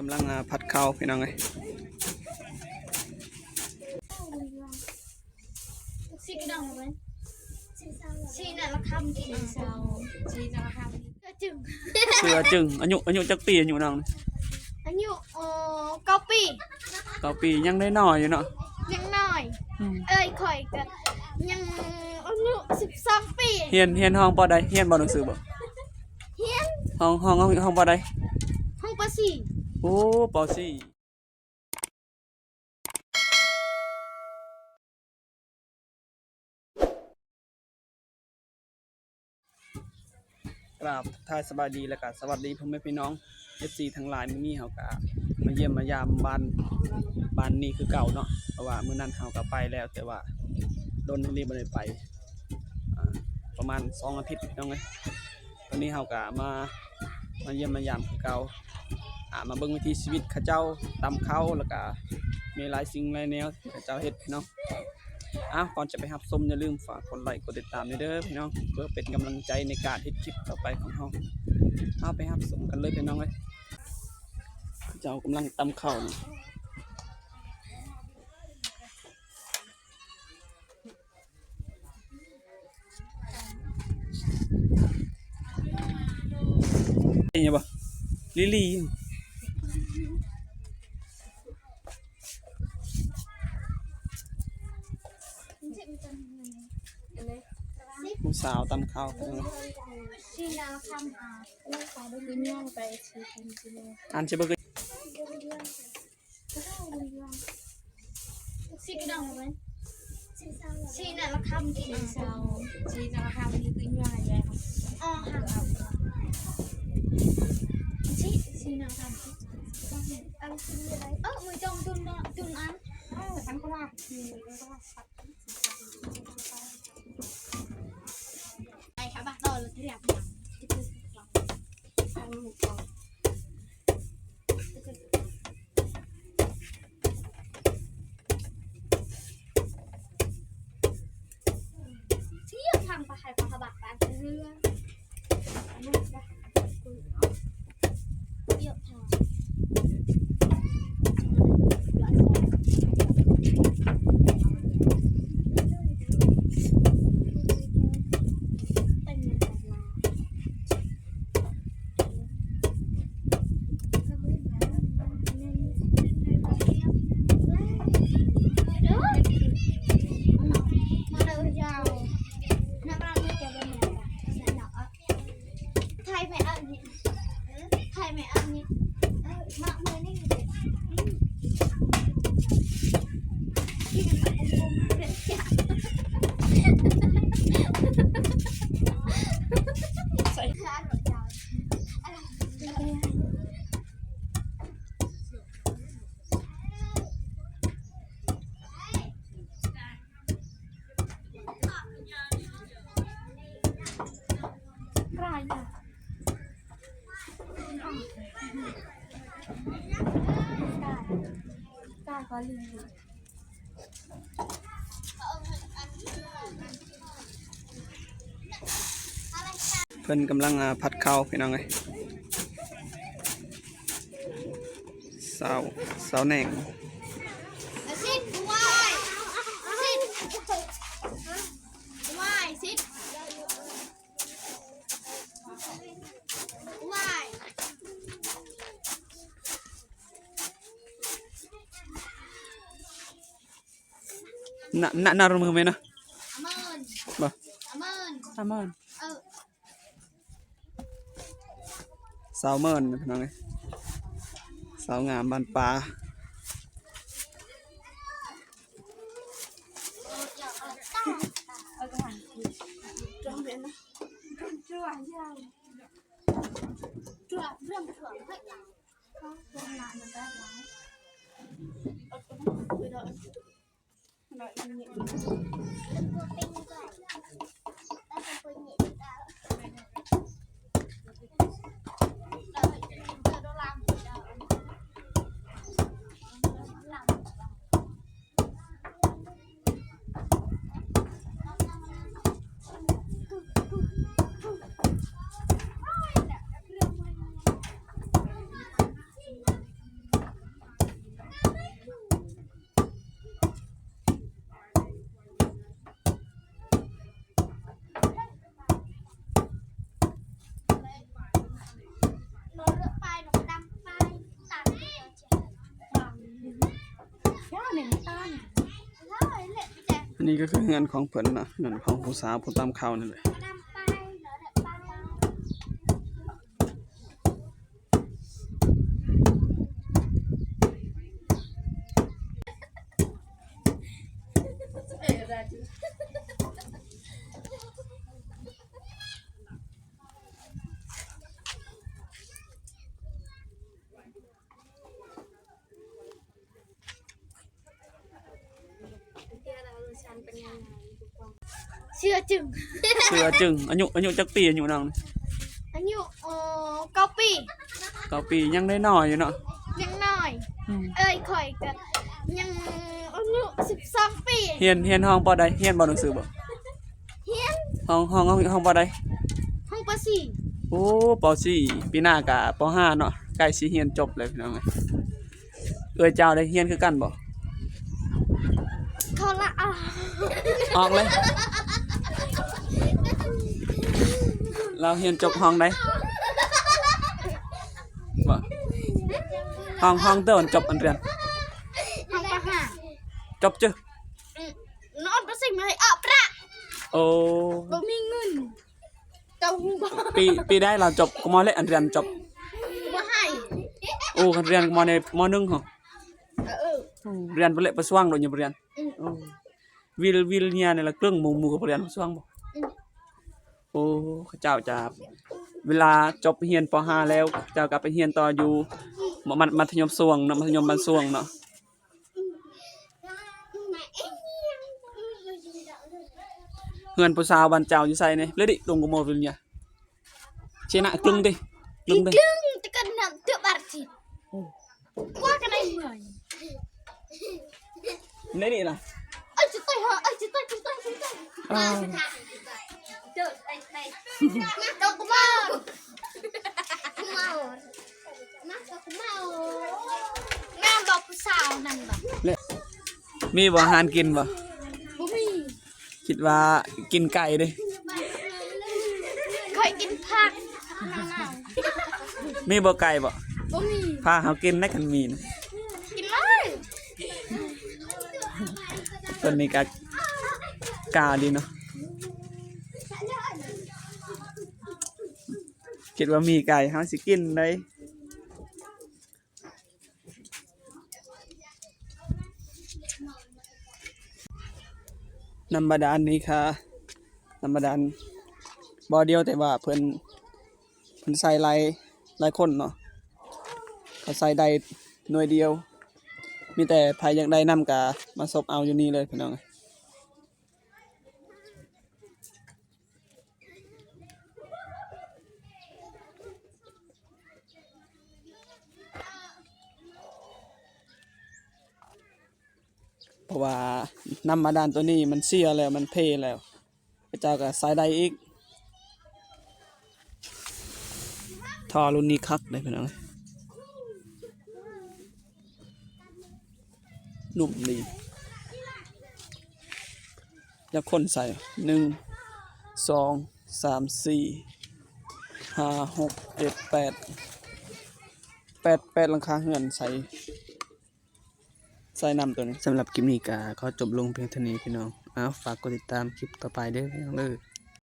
ກຳລັງ ອ່າ ຜັດເຂົ້າພີ່ນ້ອງເອີຍ. ຊິກິນເອົາໄວ້ ຊິນະລະຄຳກິນເອົາ ຊິນະລະຄຳ ຊື່ອາຈຶງ ຊື່ອາຈຶງ. ອາຍຸ ອາຍຸຈັກປີ ອາຍຸນ້ອງ? ອາຍຸ ເອີ ເກົ້າປີ ເກົ້າປີ ຍັງນ້ອຍໆຢູ່ເນາະ ຍັງນ້ອຍ. ອືມ ເອີຍ ຂ້ອຍກະຍັງອາຍຸສິບສອງປີ. ຮຽນ ຮຽນຫ້ອງປໍໃດ? ຮຽນບໍ່ ໜັງສືບໍ່? ຮຽນ. ຫ້ອງ ຫ້ອງ ຫ້ອງ ຫ້ອງປໍໃດ? ຫ້ອງປໍສີ່. ໂອ້ ປໍສີ່. ກາບທັກທາຍສະບາຍດີ ແລະກະສະຫວັດດີພໍ່ແມ່ພີ່ນ້ອງ ເອັຟຊີ ທັງຫຼາຍ. ມື້ນີ້ເຮົາກະມາຢ້ຽມມາຢາມບ້ານ ບ້ານນີ້ຄືເກົ່າເນາະ ເພາະວ່າມື້ນັ້ນເຮົາກະໄປແລ້ວ ແຕ່ວ່າດົນອີ່ຫຼີບໍ່ໄດ້ໄປ ອ່າ ປະມານສອງອາທິດພີ່ນ້ອງເອີຍ. ຕອນນີ້ເຮົາກະມາ ມາຢ້ຽມມາຢາມຄືເກົ່າ ອ່າ ມາເບິ່ງວິຖີຊີວິດເຂົາເຈົ້າ ຕຳເຂົ້າ ແລ້ວກະມີຫຼາຍສິ່ງຫຼາຍແນວທີ່ເຂົາເຈົ້າເຮັດພີ່ນ້ອງ. ອ້າວ ກ່ອນຈະໄປຮັບຊົມ ຢ່າລືມຝາກກົດໄລກົດຕິດຕາມແດ່ເດີພີ່ນ້ອງ ເພື່ອເປັນກຳລັງໃຈໃນການເຮັດຄລິບຕໍ່ໄປຂອງເຮົາ. ເຮົາໄປຮັບຊົມກັນເລີຍພີ່ນ້ອງເອີຍ. ເຂົາເຈົ້າກຳລັງຕຳເຂົ້າ. ເຫັນຢູ່ບໍ່? ລີລີ. ຜູ້ສາວຕຳເຂົ້າ. ອັນຊິບໍ່ຄື ຊິກິນເອົາໄວ້ ຊິນະລະຄຳກິນເອົາ ຊິນະລະຄຳກິນເອົາ. ອໍ ຫາງ ຊິ ຊິນະລະຄຳ ເອີ ມືຈອງຕຸນ ຕຸນອັນ ເອີ ອັນກະລາ ໄປຫາບາດຕໍ່ລະທຽບ. ທຽບທາງໄປໃຫ້ພະບາດບ້ານເຮືອ ທຽບທາງ. ເພິ່ນກຳລັງ ອ່າ ຜັດເຂົ້າພີ່ນ້ອງເອີຍ. ສາວ ສາວແໜງ ນະ ນະ ນະ ລົງມືແມ່ນະ ອາເມີນ ບໍ່ ອາເມີນ ອາເມີນ ເອີ. ສາວເມີນພີ່ນ້ອງເອີຍ ສາວງາມບ້ານປ່າ. ເ ນີ້ກໍຄືເຮືອນຂອງເພິ່ນເນາະ, ເຮືອນຂອງຜູ້ສາວຜູ້ຕຳເຂົ້ານັ້ນແຫຼະ. ເຊື່ອຈຶງ ເຊື່ອຈຶງ. ອາຍຸ ອາຍຸຈັກປີ ອາຍຸນ້ອງ? ອາຍຸ ເອີ ເກົ້າປີ. ເກົ້າປີ ຍັງນ້ອຍໆຢູ່ເນາະ. ຍັງນ້ອຍ. ອືມ ເອີຍ ຂ້ອຍກໍຍັງອາຍຸສິບສອງປີ. ຮຽນ ຮຽນຫ້ອງປໍໃດ? ຮຽນບໍ່ ໜັງສືບໍ່? ຮຽນ. ຫ້ອງ ຫ້ອງ ຫ້ອງ ຫ້ອງປໍໃດ? ຫ້ອງ ປໍສີ່. ໂອ້ ປໍສີ່ ປີໜ້າກະປໍຫ້າເນາະ, ໃກ້ຊິຮຽນຈົບແລ້ວພີ່ນ້ອງເອີຍ. ເອື້ອຍເຈົ້າໄດ້ຮຽນຄືກັນບໍ່? ເຂົາລະ ອອກເລີຍ. ລາວຮຽນຈົບຫ້ອງໃດ? ບໍ່ ຫ້ອງ ຫ້ອງເຕີນຈົບອັນຮຽນ? ຫ້ອງ ປໍຫ້າ. ຈົບຈຶ? ອືມ ນອນປະຊິມໃຫ້ອອກປະ. ໂອ້ ບໍ່ມີເງິນ. ເຈົ້າຮູ້ບໍ່? ປີ ປີໃດລາວຈົບ ກມ ເລກ ອັນຮຽນຈົບ? ບໍ່ໃຫ້. ໂອ້ ຄັນຮຽນ ກມ ໃນ ມ ໜຶ່ງຫັ້ນ. ເອີ ຮຽນໄປເລກ ໄປສວ່າງໂດຍຍັງບໍ່ຮຽນ. ອືມ ໂອ້ ວິລ ວິລຍານີ້ລະເກິ່ງໝູ່ ໝູ່ກໍບໍ່ຮຽນ ໄປສວ່າງບໍ່? ອືມ ໂອ້ ເຂົາເຈົ້າຈະ ເວລາຈົບຮຽນ ປໍຫ້າ ແລ້ວ ເຂົາເຈົ້າກໍໄປຮຽນຕໍ່ຢູ່ ມັດ ມັດທະຍົມສວ່າງເນາະ, ມັດທະຍົມບ້ານສວ່າງເນາະ. ເຮືອນຜູ້ສາວບ້ານເຈົ້າຢູ່ໃສນີ້? ເລດິ ຕົງກະໂມວິນຍາ ເຊນະ ກຶງຕິ ກຶງຕິ ກຶງ ແຕ່ກັນນຳເຕບາດຊິ ໂອ້ ວ່າກັນໄດ້ເມື່ອຍ ເລດິລະ ເອີຍ ຈະໄຕເຮີ ເອີຍ ຈະໄຕ ຈະໄຕ ຈະໄຕ ອ່າ ເດີນໄປ ໄປ ຕົງກະໂມ ງາມບໍ່ຜູ້ສາວນັ້ນບໍ່? ແລະ ມີບໍ່ອາຫານກິນບໍ່? ບໍ່ມີ. ຄິດວ່າກິນໄກ່ເດ້. ຂ້ອຍກິນຜັກ. ມີບໍ່ໄກ່ບໍ່? ບໍ່ມີ. ພາເຮົາກິນໄດ້ຄັນມີນະ. ກິນເລີຍ. ຕົວນີ້ກະກາດີເນາະ. ຄິດວ່າມີໄກ່ເຮົາຊິກິນໄດ໋. ນ້ຳບາດານນີ້ຄ່ະ ນ້ຳບາດານບໍ່ດຽວ ແຕ່ວ່າເພິ່ນ ເພິ່ນໃສ່ຫຼາຍ ຫຼາຍຄົນເນາະ, ເຂົາໃສ່ໄດ້ໜ່ວຍດຽວ. ມີແຕ່ໃຜຢາກໄດ້ນ້ຳກະມາສົບເອົາຢູ່ນີ້ເລີຍພີ່ນ້ອງ. ເພາະວ່ານ້ຳບາດານຕົວນີ້ມັນເສຍແລ້ວ ມັນເພແລ້ວ ເຂົາເຈົ້າກໍໃສ່ໄດ້ອີກ. ທໍ່ລຸ້ນນີ້ຄັກເດ້ພີ່ນ້ອງ. ນຸ້ມດີ. ຈັກຄົນໃສ່ ໜຶ່ງ ສອງ ສາມ ສີ່ ຫ້າ ຫົກ ເຈັດ ແປດ ແປດ ແປດຫຼັງຄາເຮືອນໃສ່ ໃສ່ນ້ຳຕົວນີ້. ສຳລັບຄລິບນີ້ກໍຂໍຈົບລົງພຽງເທົ່ານີ້ພີ່ນ້ອງ. ເອົາ ຝາກກົດຕິດຕາມຄລິບຕໍ່ໄປເດີພີ່ນ້ອງເດີ.